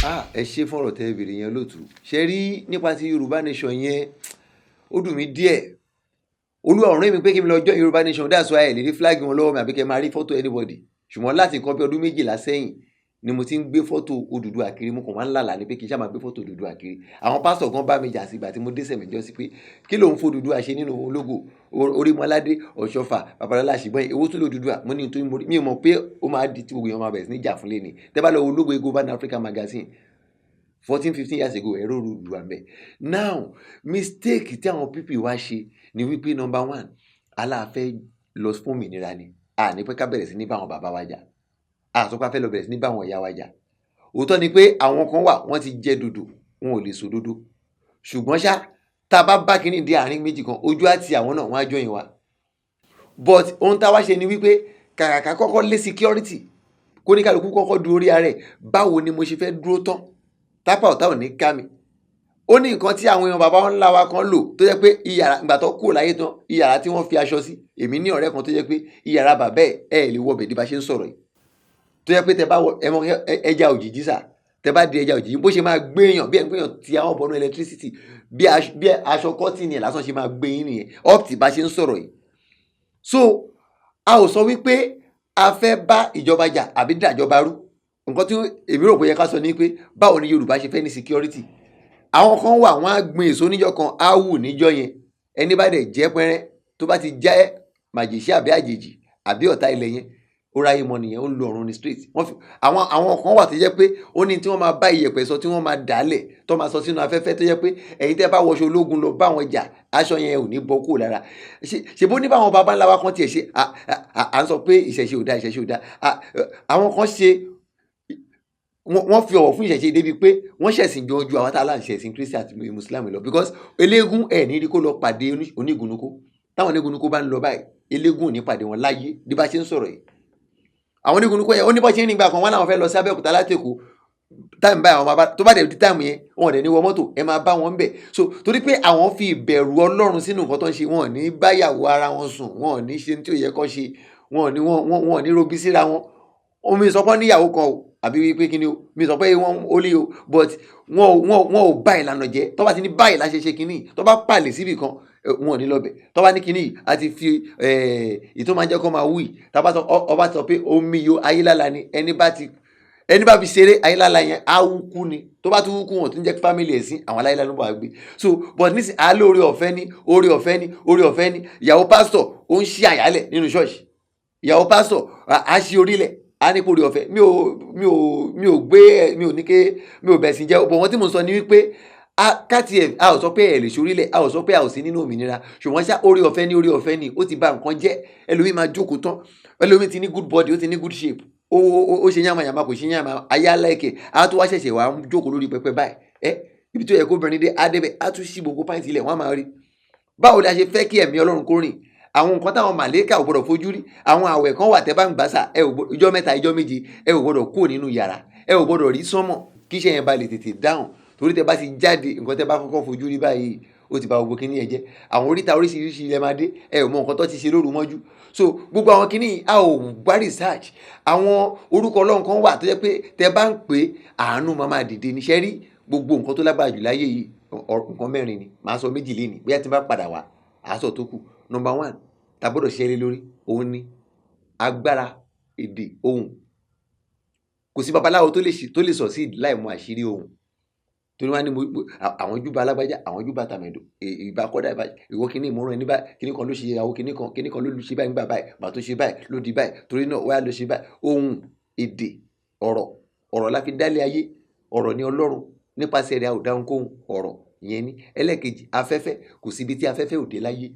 A: Ah, ẹ ṣe fún ọ̀rọ̀ tẹ́ ẹ bèrè yẹn lótú. Ṣe rí nípa ti Yorùbá Nation yẹn, ó dùn mí díẹ̀. Olúwa ọ̀rẹ́ mi pé kí n lọ join Yorùbá Nation. That's why ẹ lè rí flag wọn lọ́wọ́ mi àbí kẹ́ máa rí fọ́tò anybody. Ṣùgbọ́n láti nǹkan bí ọdún 12 sẹ́yìn ni mo ti ń gbé fọ́tò Odùduwà kiri. Mo kàn máa ń lálàá ni pé kí n ṣáà máa gbé fọ́tò Odùduwà kiri. Àwọn pásítọ̀ kan bá mi jà sí ìgbà tí mo dé sẹ̀mẹ́jọ́ sí pé kí ló ń fo Odùduwà ṣe nínú ológo Orímọládé, Ọ̀ṣọ́fà, Babalọ́lá, ṣùgbọ́n èwo tún lè Odùduwà? Mo ní nítorí mi ò mọ̀ pé ó máa di tí gbogbo èèyàn máa bẹ̀rẹ̀ sí ní jà fún lẹ́ni. Tẹ́ bá lọ wo ológo Ego Pan Africa Magazine 14, 15 years ago, ẹ̀rọ Odùduwà mẹ́. Now, mistake tí àwọn people wá ṣe ni wípé, number one, aláàfẹ́ lọ fún òmìnira ni a ní pé ká bẹ̀rẹ̀ sí ní bá àwọn bàbá wa jà, a sọ pé a fẹ́ lọ bẹ̀rẹ̀ sí ní bá àwọn ìyá wa jà. Òótọ́ ni pé àwọn kan wà, wọ́n ti jẹ́ dòdò, wọn ò lè sọ òdodo. Ṣùgbọ́n ṣá, tá a bá bá kíní dé àárín méjì kan, ojú àti àwọn náà, wọ́n á join wa. But ohun tá a wá ṣe ni wípé kàkàkà kọ́kọ́ lé security, kó ní kálukú kọ́kọ́ du orí ara ẹ̀. Báwo ni mo ṣe fẹ́ dúró tán tápà ọ̀tá ò ní ká mi? Ó ní nǹkan tí àwọn èèyàn bàbá ńlá wa kan lò tó jẹ́ pé iyàrá, ìgbà tó kúrò láyé tán, iyàrá tí wọ́n fi aṣọ sí. Èmi ní ọ̀rẹ́ kan tó jẹ́ pé iyàrá bàbá ẹ̀, ẹ̀ lè wọ bẹ̀dí bá ṣe ń sọ̀rọ̀ yìí, tó jẹ́ pé tẹ bá wọ ẹmọ ẹja òjìji sà, tẹ bá di ẹja òjìji, bó ṣe máa gbé èèyàn bí ẹni pé èèyàn ti àwọn bọnú electricity, bí aṣọ kọ́tìnì ẹ̀ lásán ṣe máa gbé yín nìyẹn up tí bá ṣe ń sọ̀rọ̀ yìí. So a ò sọ wípé a fẹ́ bá ìjọba jà àbí dàjọba rú. Nǹkan tí èmi rò pé yẹ ká sọ ni pé, báwo ni Yorùbá ṣe fẹ́ ní security? Àwọn kan wà, wọ́n á gbin èso níjọ́ kan, á wù níjọ́ yẹn. Ẹni bá dẹ̀ jẹ́ pẹ́rẹ́, tó bá ti jẹ́ màjèṣí àbí àjèjì àbí ọ̀tá ilẹ̀ yẹn, ó ráyè mọ nìyẹn, ó ń lo ọ̀run ní street. Wọ́n fi àwọn kan wà tó jẹ́ pé ó ní tí wọ́n máa bá iyẹ̀pẹ̀ sọ, tí wọ́n máa dàálẹ̀, tó máa sọ sínú afẹ́fẹ́, tó jẹ́ pé ẹ̀yin tẹ́ bá wọṣọ ológun lọ bá wọn jà, aṣọ yẹn ò ní bọ́ kúrò lára. Ṣe bó ní báwọn baba ńlá wa kan tiẹ̀ ṣe, à ń sọ pé ìṣẹ̀ṣe ò dáa, ìṣẹ̀ṣe ò dáa. Àwọn kan ṣe, wọ́n fi ọ̀wọ̀ fún ìṣẹ̀ṣe débi pé wọ́n ṣẹ̀sìn jọ ju àwọn tá a là ń ṣẹ̀sìn Kristi àti Mùsùlùmí lọ, because eléégún ẹ̀ ní rí kó lọ pàdé onígunukó. Táwọn onígunukó bá ń lọ báyìí, eléégún ò ní pàdé wọn láyé bí bá ṣe ń sọ̀rọ̀ yìí. Àwọn onígunukó yẹn, ó ní bọ́ ṣe ń rìn gbà kan, wọn làwọn fẹ́ lọ sí Abẹ́òkúta láti Èkó time báyìí, àwọn máa bá tó bá dẹ̀ di time yẹn, wọn ò dẹ̀ ní wọ mọ́tò, ẹ máa bá wọn bẹ̀. So torí pé àwọn fi ìbẹ̀rù Ọlọ́run sínú nǹkan tó ń ṣe, wọn ò ní báyàwó ara wọn sùn, wọn ò ní ṣe tí ò yẹ kó ṣe, wọn ò ní wọn ò ní robí síra wọn. Omi sọ pé níyàwó kan o, àbí wípé kí ni o, mi sọ pé wọn ó lé o, but wọn ò bá ìlànà jẹ́. Tó bá ti ní báyìí la ṣe ṣe kínní, tó bá pàlè síbì kan, wọn ò ní lọ bẹ̀. Tó bá ní kínní yìí, a ti fi ìtò máa ń jẹ́ kó máa wí. Tá bá sọ, ọba sọ pé omi yo ayélála ni, ẹni bá fi ṣeré ayélála yẹn á wúkú ni. Tó bá tún wúkú, wọn tún jẹ́ kí family ẹ̀ sí àwọn aláyélála ló bá wá gbé. So but nísìnyí, àá oore ọ̀fẹ́ ni, oore ọ̀fẹ́ ni, oore ọ̀fẹ́ ni. Ìyàwó pásítọ̀ ó ń ṣí àyálẹ̀ nínú ṣọ́ọ̀ṣì. Ìyàwó pásítọ̀ á ṣí orílẹ̀, á ní kó oore ọ̀fẹ́. Mi ò gbé ẹ, mi ò ní ké, mi ò bẹ̀ sí jẹ́ bọ̀. Wọ́n tí mo sọ ni wípé a káti ẹ̀, a ò sọ pé ẹ lè ṣorílẹ̀, a ò sọ pé a ò sí nínú òmìnira, ṣùgbọ́n ṣá, oore ọ̀fẹ́ ní, oore ọ̀fẹ́ ni, ó ti bà nǹkan jẹ́. Ẹlòmíì máa jókòó tán, ẹlòmíì ti ní good body, ó ti ní good shape, ó ṣe yàmàyàmà, kò ṣe yàmà ayé aláìkè, á tún wá ṣẹ̀ṣẹ̀ wá jókòó lórí pẹpẹ báyìí. Ẹ ibi tó yẹ kó obìnrin dé, á débẹ̀, á tún ṣí gbogbo pant ilẹ̀, wọ́n á máa rí. Báwo la ṣe fẹ́ kí ẹ̀mí Ọlọ́run kó rìn? Àwọn nǹkan táwọn màlẹ́kà ò gbọdọ̀ fojú rí, àwọn àwẹ̀ kan wà tẹ́ bá ń gbà sà, ẹ ò gbọdọ̀, ìjọ́ 3, ìjọ́ 7, ẹ ò gbọdọ̀ kúrò nínú yàrá, ẹ ò gbọdọ̀ rí sánmọ̀ kí iṣẹ́ yẹn ba lè tètè dáhùn, torí tẹ́ bá ti jáde, nǹkan tẹ́ bá kọ́kọ́ fojú rí báyìí, ó ti bà gbogbo kíní ẹ jẹ́. Àwọn oríta oríṣiríṣi ilẹ̀ máa dé, ẹ ò mọ nǹkan tó ti ṣe lóru mọ́jú. So gbogbo àwọn kíní, a ò gbá research. Àwọn orúkọ Ọlọ́run kan wà tó jẹ́ pé tẹ́ bá ń pè é, àánú máa máa dìde níṣẹ́ rí. Gbogbo nǹkan tó lágbára jù láyé yìí, nǹkan mẹ́rin ni. Màá sọ méjì lénìí, bóyá tí n bá padà wá, àá sọ tó kù. Number one tá a gbọ́dọ̀ ṣiṣẹ́ lé lórí òun ni agbára èdè ohùn. Kò sí babaláwo tó lè ṣe, tó lè succeed láì mọ àṣírí ohùn, torí wọn á ní àwọn júbà alágbájá, àwọn júbà tàmẹ̀dò, ìbá kọ́dà, ìbá ìwọ kíní ìmọ̀ràn ẹni báyìí, kíní kan ló ṣe ìyàwó kíní kan, kíní kan ló lu ṣe báyìí nígbà báyìí, gbà tó ṣe báyìí ló di báyìí, torí náà wáyà ló ṣe báyìí. Ohùn, èdè, ọ̀rọ̀, ọ̀rọ̀ la fi dálé ayé. Ọ̀rọ̀ ni Ọlọ́run, nípasẹ̀ rẹ̀ a ò dá ohunkóhun. Ọ̀rọ̀ ìyẹn ní. Ẹlẹ́ẹ̀kejì, afẹ́fẹ́. Kò síbi tí afẹ́fẹ́ ò dé láyé,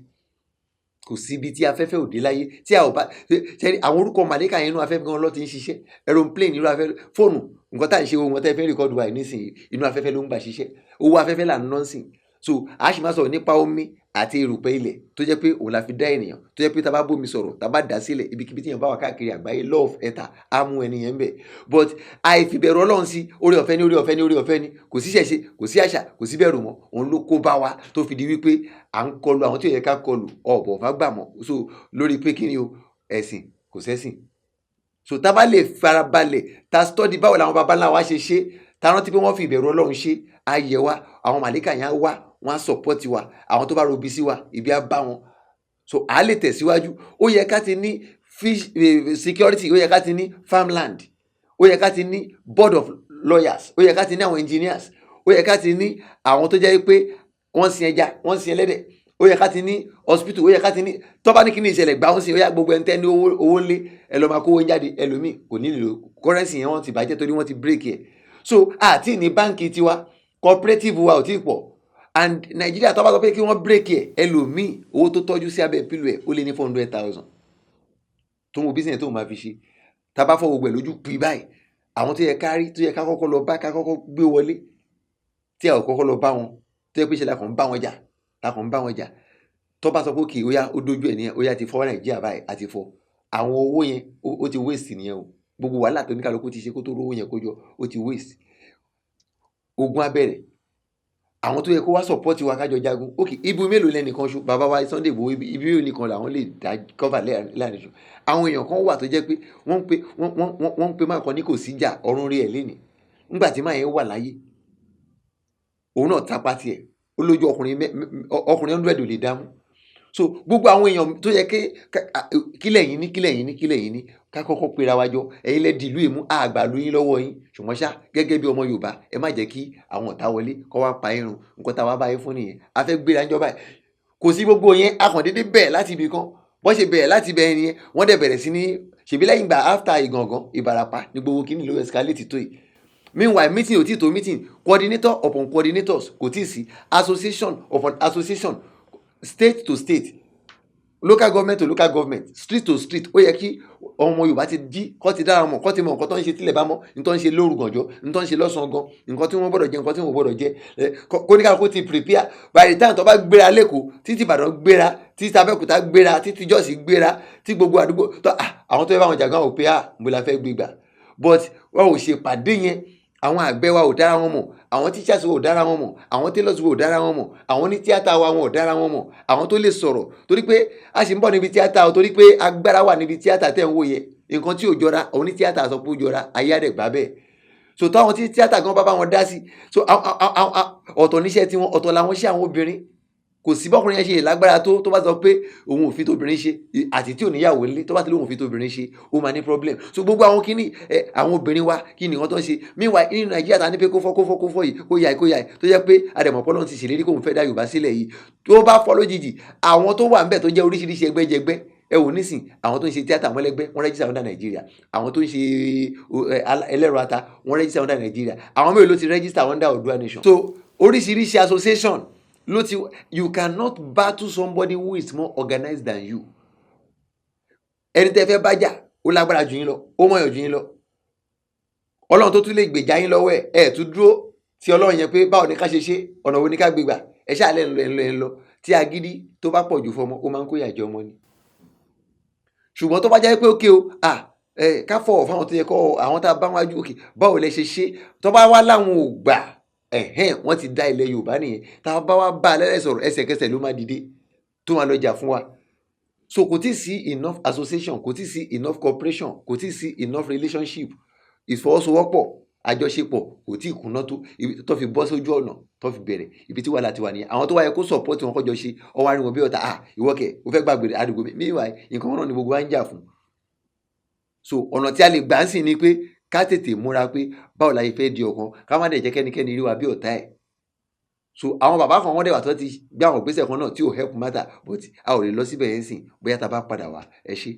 A: kò síbi tí afẹ́fẹ́ ò dé láyé. Tí a ò bá ṣe àwọn orúkọ màlẹ́kà yẹn, inú afẹ́fẹ́ gan ló ti ń ṣiṣẹ́. Aeroplane, inú afẹ́fẹ́. Fóònù, nǹkan tá à ń ṣe, ohun tẹ́ fẹ́ record wa yìí nísìnyí, inú afẹ́fẹ́ ló ń gbà ṣiṣẹ́. Owó afẹ́fẹ́ là ń ná sìn. So a sì máa sọ̀rọ̀ nípa omi àti erùpẹ̀ ilẹ̀, tó jẹ́ pé òun la fi dá ènìyàn, tó jẹ́ pé tá a bá bómi sọ̀rọ̀, tá a bá dà sílẹ̀, ibikíbi tí èèyàn bá wà káàkiri àgbáyé, love ẹ̀ta á mú ẹni yẹn bẹ̀. But àìfìbẹ̀rù Ọlọ́run sí, oore ọ̀fẹ́ ní, oore ọ̀fẹ́ ní, oore ọ̀fẹ́ ní, kò sí ṣẹ̀ṣe, kò sí àṣà, kò sí bẹ̀rù mọ́. Òun ló kó bá wa tó fi di wípé à ń kọlu àwọn tí ò yẹ ká kọlu, ọ̀bọ̀ fà gbà mọ́. So lórí pé kí ni o, ẹ̀sìn, kò sẹ́sìn. So tá a bá lè farabalẹ̀, tá a study báwo làwọn baba ńlá wa ṣe ṣe, tá a rántí pé wọ́n fi ìbẹ̀rù Ọlọ́run ṣe, á yẹ wa. Àwọn màlíkà yẹn á wá, wọ́n á support wa. Àwọn tó bá robi sí wa, ibi á bá wọn. So à á lè tẹ̀síwájú. Ó yẹ ká ti ní fish security, ó yẹ ká ti ní farmland, ó yẹ ká ti ní board of lawyers, ó yẹ ká ti ní àwọn engineers, ó yẹ ká ti ní àwọn tó jẹ́ pé wọ́n sin ẹja, wọ́n sin ẹlẹ́dẹ̀, ó yẹ ká ti ní hospital, ó yẹ ká ti ní tó bá ní kí ni ìṣẹ̀lẹ̀ gbà wọ́n sí. Ó yá, gbogbo ẹni tẹ́ ní owó, owó ńlé, ẹ lọ́ọ́ máa kówó jáde. Ẹlòmíì kò ní lò currency yẹn, wọ́n ti bàjẹ́ torí wọ́n ti break ẹ̀. So àti ní báǹkì tiwa, cooperative wa ò tí ì pọ̀. And Nàìjíríà, tó bá sọ pé kí wọ́n break ẹ̀, ẹlòmíì owó tó tọ́jú sí abẹ́ pillow ẹ̀, ó lé ní 400,000 tó ń wo business tó máa fi ṣe. Tá a bá fọ gbogbo ẹ̀ lójú pì báyìí, àwọn tó yẹ ká rí, tó yẹ ká kọ́kọ́ lọ bá, ká kọ́kọ́ gbé wọlé, tí a ò kọ́kọ́ lọ bá wọn, tó yẹ pé ṣe la kàn ń bá wọn jà, la kàn ń bá wọn jà. Tó bá sọ pé òkè, ó yá, ó dójú ẹ̀ nìyẹn, ó yá, ti fọ́ Nàìjíríà báyìí, àti fọ́ àwọn owó yẹn, ó ti waste nìyẹn o. Gbogbo wàhálà tó ní kálukú ti ṣe kó tó rówó yẹn kó jọ, ó ti waste. Ogun á bẹ̀rẹ̀. Àwọn tó yẹ kó wá support wa kájọ jagun. Ok, ibi mélòó lẹ́nìkan ṣo bàbá wa Sunday Igboho, ibi mélòó nìkan làwọn lè dá cover láàrin ṣo? Àwọn èèyàn kan wà tó jẹ́ pé wọ́n ń pe wọ́n ń pe máa kan ní kò sí jà ọ̀run rí ẹ̀ lénìí. Nígbà tí máa yẹn wà láyé, òun náà tapa tiẹ̀, ó lójú ọkùnrin, ọkùnrin 100 ò lè dámú. So gbogbo àwọn èèyàn tó yẹ kílẹ̀ yín ní, kílẹ̀ yín ní, kílẹ̀ yín ní, ká kọ́kọ́ pera wa jọ. Ẹ̀yin lẹ di ìlú ìmú, àgbà lu yín lọ́wọ́ yín. Ṣùgbọ́n ṣá, gẹ́gẹ́ bí ọmọ Yorùbá, ẹ má jẹ́ kí àwọn ọ̀tá wọlé kó wá pa irun. Nǹkan tá a wá bá yín fún nìyẹn. A fẹ́ gbéra ńjọba ẹ̀, kò sí gbogbo yẹn. A kàn déédéé bẹ̀rẹ̀ láti ibì kan. Bọ́n ṣe bẹ̀rẹ̀ láti ibẹ̀ nìyẹn, wọ́n dẹ̀ bẹ̀rẹ̀ sí ní ṣèbí lẹ́yìn ìgbà after Ìgàngán, Ìbàràpá ní gbogbo kíní ló escalate tó yìí. Meanwhile, meeting ò tí tó, meeting coordinator upon coordinators kò tí sí, association upon association, state to state, local government to local government, street to street. Ó yẹ kí ọmọ Yorùbá ti jí, kọ́ ti dára mọ̀, kọ́ ti mọ nǹkan tó ń ṣe tílẹ̀ bá mọ́, nǹkan tó ń ṣe lóru gànjọ́, nǹkan tó ń ṣe lọ́sàn-án gan, nǹkan tí wọ́n gbọ́dọ̀ jẹ, nǹkan tí wọ́n gbọ́dọ̀ jẹ. Kóníkàkó ti prepare. By the time tó bá gbéra lẹ́kọ̀ọ́, títí Ìbàdàn gbéra, títí Abẹ́òkúta gbéra, títí Jọ́sì gbéra, tí gbogbo àdúgbò tó àwọn tó yẹ báwọn jàgán ò pé à mo la fẹ́ gbé gbà, but wọn ò ṣe pàdé yẹn. Àwọn àgbẹ̀ wa ò dára wọn mọ̀, àwọn teachers wa ò dára wọn mọ̀, àwọn tailors wa ò dára wọn mọ̀, àwọn ní tíátà wa wọn ò dára wọn mọ̀, àwọn tó lè sọ̀rọ̀, torí pé a sì ń bọ̀ níbi tíátà o, torí pé agbára wà níbi tíátà tẹ̀ ń wò yẹ. Nǹkan tí ò jọra, àwọn ní tíátà sọ pé ó jọra, ayé àdẹ̀gbà bẹ́ẹ̀. So táwọn tí tíátà gan bá bá wọn dá sí. So ọ̀tọ̀ níṣẹ́ tiwọn, ọ̀tọ̀ làwọn iṣẹ́ àwọn obìnrin. Kò sí bọ́kùnrin yẹn ṣe lágbára tó, tó bá sọ pé òun ò fi tóbìnrin ṣe, àti tí ò níyàwó nílé, tó bá ti lóun ò fi tóbìnrin ṣe, ó máa ní problem. So gbogbo àwọn kíní ẹ, àwọn obìnrin wa, kí ni wọ́n tó ń ṣe? Meanwhile, nínú Nàìjíríà ta ní pé kó fọ́, kó fọ́, kó fọ́ yìí, kó yà, kó yà, tó jẹ́ pé àdèmọ̀pọ̀ lọ́n ti ṣèlérí kóun fẹ́ dá Yorùbá sílẹ̀ yìí, tó bá fọ́ lójijì, àwọn tó wà ńbẹ̀ tó jẹ́ oríṣiríṣi ẹgbẹ́jẹgbẹ́, ẹ wò nísìn, àwọn tó ń ṣe tíátà, wọn lẹ́gbẹ́, wọ́n register under Nàìjíríà. Àwọn tó ń ṣe ẹlẹ́rọ ata, wọ́n register under Nàìjíríà. Àwọn mélòó ló ti register under Oòduà nation? So oríṣiríṣi association ló ti. You cannot battle somebody who is more organized than you. Ẹni tẹ́ fẹ́ bá jà, ó lágbára jù yín lọ, ó mọ̀yàn jù yín lọ. Ọlọ́run tó tún lè gbèjà yín lọ́wọ́ ẹ̀, ẹ̀ tún dúró tí Ọlọ́run yẹn pé báwo ni ká ṣe ṣe, ọ̀nà wo ni ká gbégbà. Ẹ ṣáà lẹ́ ń lọ, ẹ̀ ń lọ, ẹ̀ ń lọ. Tí agídí tó bá pọ̀ jù fọmọ, ó máa ń kó ìyà jẹ ọmọ ni. Ṣùgbọ́n tó bá jẹ́ pé ókè o, à ẹ ká fọwọ́ fáwọn tó yẹ kọ́, àwọn tá a bá wájú, òkè, báwo lẹ ṣe ṣe? Tó bá wá láwọn ò gbà, ẹ̀hẹ́n, wọ́n ti dá ilẹ̀ Yorùbá nìyẹn. Tá a bá wá bá a lẹ́lẹ́ sọ̀rọ̀, ẹsẹ̀kẹsẹ̀ ló máa dìde tó máa lọ jà fún wa. So kò tí ì sí enough association, kò tí ì sí enough cooperation, kò tí ì sí enough relationship, ìfọwọ́sowọ́pọ̀, àjọṣepọ̀ kò tí ì kúnná tó ibi tó fi bọ́ sójú ọ̀nà tó fi bẹ̀rẹ̀. Ibi tí wàhálà ti wà nìyẹn. Àwọn tó wáyé kó support wọn, kọjọ ṣe ọwọ́ àárín wọn bí ọ̀tá. Ah, ìwọ kẹ̀, o fẹ́ gbàgbé àdúgbò mi. Meanwhile, nǹkan náà ni gbogbo wa ń jà fún. So ọ̀nà tí a lè gbà ń sìn ni pé ká tètè múra pé báwo la ṣe fẹ́ di ọ̀kan, ká má dẹ̀ jẹ́ kẹ́nikẹ́ni rí wa bí ọ̀tá ẹ̀. So àwọn bàbá kan, wọ́n dẹ̀ wà tó ti gbé àwọn ìgbésẹ̀ kan náà tí ò help matter, but a ò lè lọ síbẹ̀ yẹn sìn, bóyá tá a bá padà wá. Ẹ ṣé.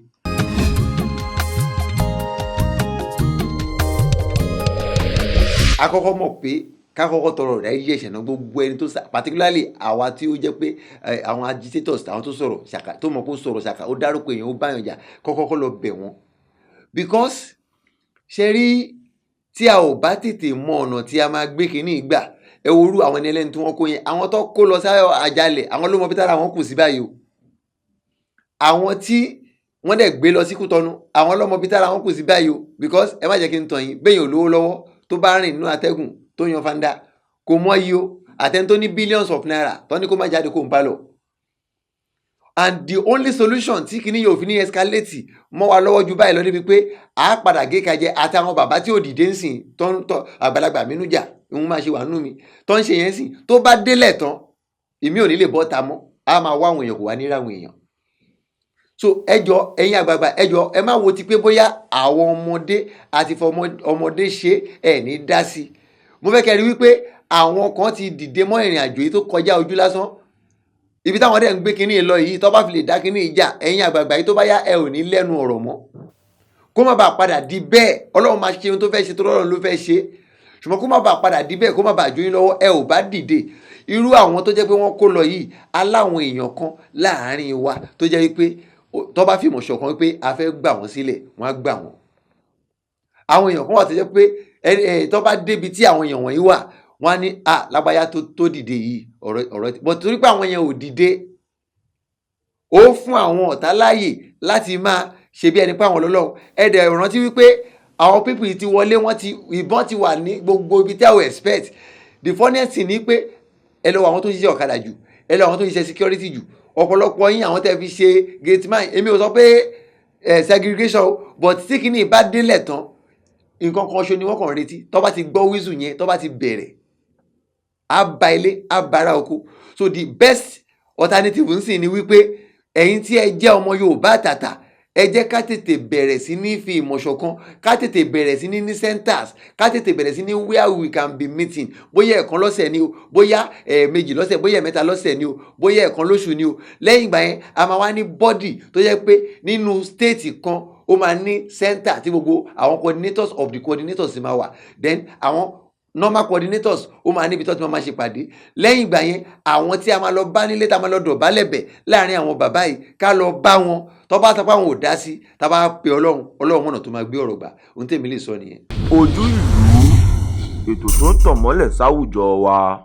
A: A kọ́kọ́ mọ̀ pé ká kọ́kọ́ tọrọ ìdáríjì ẹ̀ṣẹ̀ náà, gbogbo ẹni tó sá, particularly àwa tí ó jẹ́ pé àwọn agitators, àwọn tó sọ̀rọ̀ ṣàkà, tó mọ̀ kó sọ̀rọ̀ ṣàkà, ó dárúkọ èèyàn, ó báyàn jà, kọ́kọ́ lọ bẹ̀ wọ́n. Because ṣe rí, tí a ò bá tètè mọ ọ̀nà tí a máa gbé kínní gbà, ẹ wo orú àwọn ẹni ẹlẹ́ni tí wọ́n kó yẹn, àwọn tó kó lọ sáyọ àjálẹ̀, àwọn ló mọ bí tára wọn kù sí báyìí o. Àwọn tí wọ́n dẹ̀ gbé lọ sí Kútọ́nù, àwọn ló mọ bí tára wọn kù sí báyìí o. Because ẹ má jẹ́ kí n tàn yín, bẹ́ẹ̀ yẹn ò lówó lọ́wọ́, tó bá rìn nínú atẹ́gùn tó yan fanda, kò mọ iye o. Àtẹni tó ní billions of naira tó ní kó má jáde, kó ń bá lọ. And the only solution tí kìíní yóò fi ní escalate mọ́ wa lọ́wọ́ ju báyìí lọ níbi pé a padà gé ka jẹ àtàwọn bàbá tí ò dìde ń sìn, tó ń tọ àgbàlagbà mínú jà, ìhun máa ṣe wà nínú mi tó ń ṣe yẹn sìn, tó bá délẹ̀ tán, èmi ò ní lè bọ́ ta mọ́. A máa wá àwọn èèyàn, kò wá ní ráwọn èèyàn. So ẹ jọ, ẹ̀yin àgbààgbà, ẹ jọ, ẹ má wo ti pé bóyá àwọn ọmọdé àti fọmọ ọmọdé ṣe ẹ ní dá sí i. Mo fẹ́ kẹ́ rí wípé àwọn kan ti dìde mọ́ ìrìn àjò yìí tó kọjá ojú lásán. Ibi táwọn dẹ̀ ń gbé kínní lọ yìí, tó bá fi lè dá kínní ìjà, ẹ̀yin àgbààgbà yìí, tó bá yá, ẹ ò ní lẹ́nu ọ̀rọ̀ mọ́. Kó má bàa padà di bẹ́ẹ̀, Ọlọ́run máa ṣe ohun tó fẹ́ ṣe, tó lọ́run ló fẹ́ ṣe, ṣùgbọ́n kó má bàa padà di bẹ́ẹ̀, kó má bàa jó yín lọ́wọ́, ẹ ò bá dìde. Irú àwọn tó jẹ́ pé wọ́n kó lọ yìí, aláwọn èèyàn kan láàárín wa tó jẹ́ wípé tó bá fìmọ̀ ṣọ̀kan wípé a fẹ́ gbà wọ́n sílẹ̀, wọ́n á gbà wọ́n. Àwọn èèyàn kan wà tó jẹ́ pé ẹ tó bá débi tí àwọn èèyàn wọ̀nyí wà, wọ́n á ní à lágbáyà tó dìde yìí, ọ̀rọ̀ ọ̀rọ̀. But torí pé àwọn yẹn ò dìde, ó fún àwọn ọ̀tá láàyè láti máa ṣe bí ẹni pé àwọn lọ́lọ́run. Ẹ dẹ̀ rántí wípé àwọn people yìí ti wọlé, wọ́n ti ìbọn ti wà ní gbogbo ibi tí a ò expect. The funniest thing ni pé Ẹ lọ wo àwọn tó ń ṣiṣẹ́ ọ̀kadà jù, ẹ lọ àwọn tó ń ṣiṣẹ́ security jù. Ọ̀pọ̀lọpọ̀ yín, àwọn tẹ́ fi ṣe gate man. Èmi ò sọ pé segregation o, but tí kìíní bá délẹ̀ tán, nǹkan kan ṣo ni wọ́n kàn ń retí. Tó bá ti gbọ́ whistle yẹn, tó bá ti bẹ̀rẹ̀, á ba ilé, á bara oko. So the best alternative ń sìn ni wípé ẹ̀yin tí ẹ jẹ́ ọmọ Yorùbá àtàtà, ẹ jẹ́ ká tètè bẹ̀rẹ̀ sí ní fi ìmọ̀ ṣọ̀kan, ká tètè bẹ̀rẹ̀ sí ní ní centers, ká tètè bẹ̀rẹ̀ sí ní where we can be meeting, bóyá ẹ̀kan lọ́sẹ̀ ni o, bóyá ẹ̀ẹ̀mejì lọ́sẹ̀, bóyá ẹ̀mẹ́ta lọ́sẹ̀ ni o, bóyá ẹ̀kan lóṣù ni o. Lẹ́yìn ìgbà yẹn, a máa wá ní body tó jẹ́ pé nínú state kan, ó máa ní center tí gbogbo àwọn coordinators of the coordinators máa wà. Then àwọn normal coordinators, ó máa níbi tó ti máa ṣe pàdé. Lẹ́yìn ìgbà yẹn, àwọn tí a máa lọ bá nílé, tá a máa lọ dọ̀bálẹ̀ bẹ̀ láàrin àwọn bàbá yìí, ká lọ bá wọn. Tó bá sọ pé àwọn ò dá sí, tá a bá pe Ọlọ́run, Ọlọ́run mọ̀nà tó máa gbé ọ̀rọ̀ gbà. Ohun tèmi lè sọ nìyẹn.
B: Ojú Ìlú, ètò tó ń tàn mọ́lẹ̀ sáwùjọ wa.